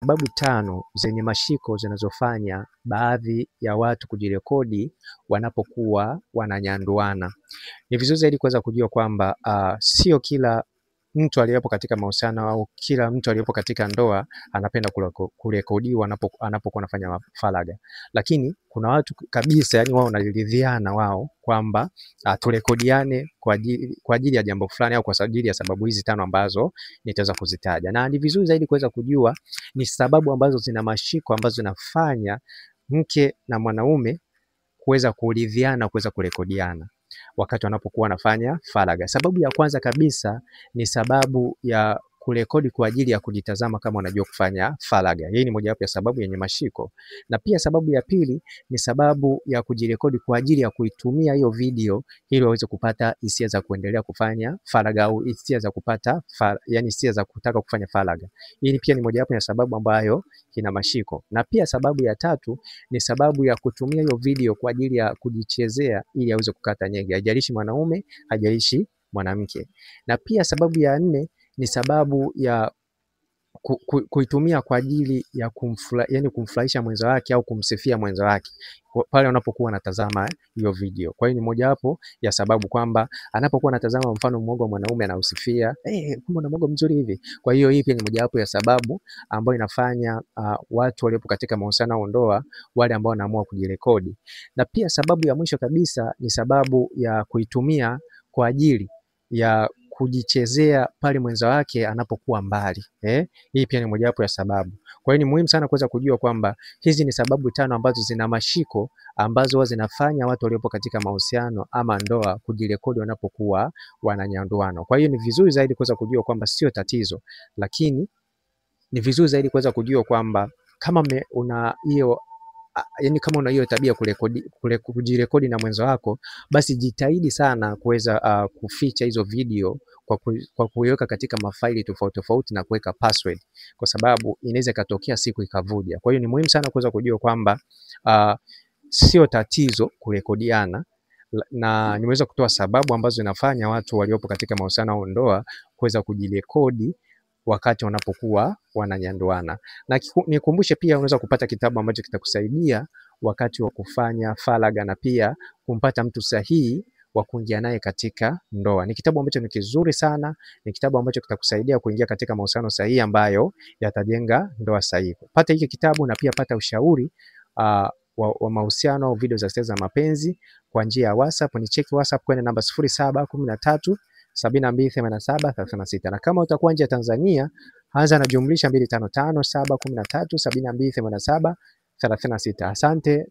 Sababu tano zenye mashiko zinazofanya baadhi ya watu kujirekodi wanapokuwa wananyanduana. Ni vizuri zaidi kuweza kujua kwamba sio kila mtu aliyepo katika mahusiano au kila mtu aliyepo katika ndoa anapenda kurekodiwa anapokuwa anafanya faragha. Lakini kuna watu kabisa, yani wao wanaridhiana wao kwamba turekodiane kwa ajili ya jambo fulani au kwa ajili ya sababu hizi tano ambazo nitaweza kuzitaja. Na ni vizuri zaidi kuweza kujua ni sababu ambazo zina mashiko ambazo zinafanya mke na mwanaume kuweza kuridhiana, kuweza kurekodiana wakati wanapokuwa wanafanya faragha. Sababu ya kwanza kabisa ni sababu ya kurekodi kwa ajili ya kujitazama kama unajua kufanya faragha. Hii ni mojawapo ya sababu yenye mashiko. Na pia sababu ya pili ni sababu ya kujirekodi kwa ajili ya kuitumia hiyo video ili waweze kupata hisia za kuendelea kufanya faragha au hisia za kupata yani hisia za kutaka kufanya faragha. Hii pia ni mojawapo ya sababu ambayo ina mashiko. Na pia sababu ya tatu ni sababu ya kutumia hiyo video kwa ajili ya kujichezea ili aweze kukata nyege. Haijalishi mwanaume, haijalishi mwanamke. Na pia sababu ya nne ni sababu ya kuitumia kwa ajili ya kumfurahisha mwenza wake au kumsifia mwenza wake pale unapokuwa anatazama hiyo video. Kwa hiyo ni mojawapo ya sababu kwamba anapokuwa anatazama mfano mwogo wa mwanaume anausifia, kumbe una mwogo mzuri hivi. Kwa hiyo hii pia ni mojawapo ya sababu ambayo inafanya watu waliopo katika mahusiano au ndoa wale ambao wanaamua kujirekodi. Na pia sababu ya mwisho kabisa ni sababu ya kuitumia kwa ajili ya kujichezea pale mwenza wake anapokuwa mbali. Hii pia ni mojawapo ya sababu. Kwa hiyo ni muhimu sana kuweza kujua kwamba hizi ni sababu tano ambazo zina mashiko ambazo huwa zinafanya watu waliopo katika mahusiano ama ndoa kujirekodi wanapokuwa wananyanduana. Kwa hiyo ni vizuri zaidi kuweza kujua kwamba sio tatizo, lakini ni vizuri zaidi kuweza kujua kwamba kama una hiyo yani kama una hiyo tabia kujirekodi na mwenza wako, basi jitahidi sana kuweza kuficha hizo video kwa kuiweka katika mafaili tofauti tofauti na kuweka password, kwa sababu inaweza ikatokea siku ikavuja. Kwa hiyo ni muhimu sana kuweza kujua kwamba sio tatizo kurekodiana, na nimeweza kutoa sababu ambazo zinafanya watu waliopo katika mahusiano au ndoa kuweza kujirekodi wakati wanapokuwa wananyanduana. Na nikumbushe pia unaweza kupata kitabu ambacho kitakusaidia wakati wa kufanya faragha na pia kumpata mtu sahihi wa kuingia naye katika ndoa. Ni kitabu ambacho ni kizuri sana, ni kitabu ambacho kitakusaidia kuingia katika mahusiano sahihi ambayo yatajenga ndoa sahihi. Pata hiki kitabu na pia pata ushauri wa mahusiano au video za za mapenzi kwa njia ya WhatsApp. Ni cheki WhatsApp kwenye namba 0713 72 87 36. Na kama utakuwa nje ya Tanzania, anza na jumlisha 255 713 72 87 36. Asante.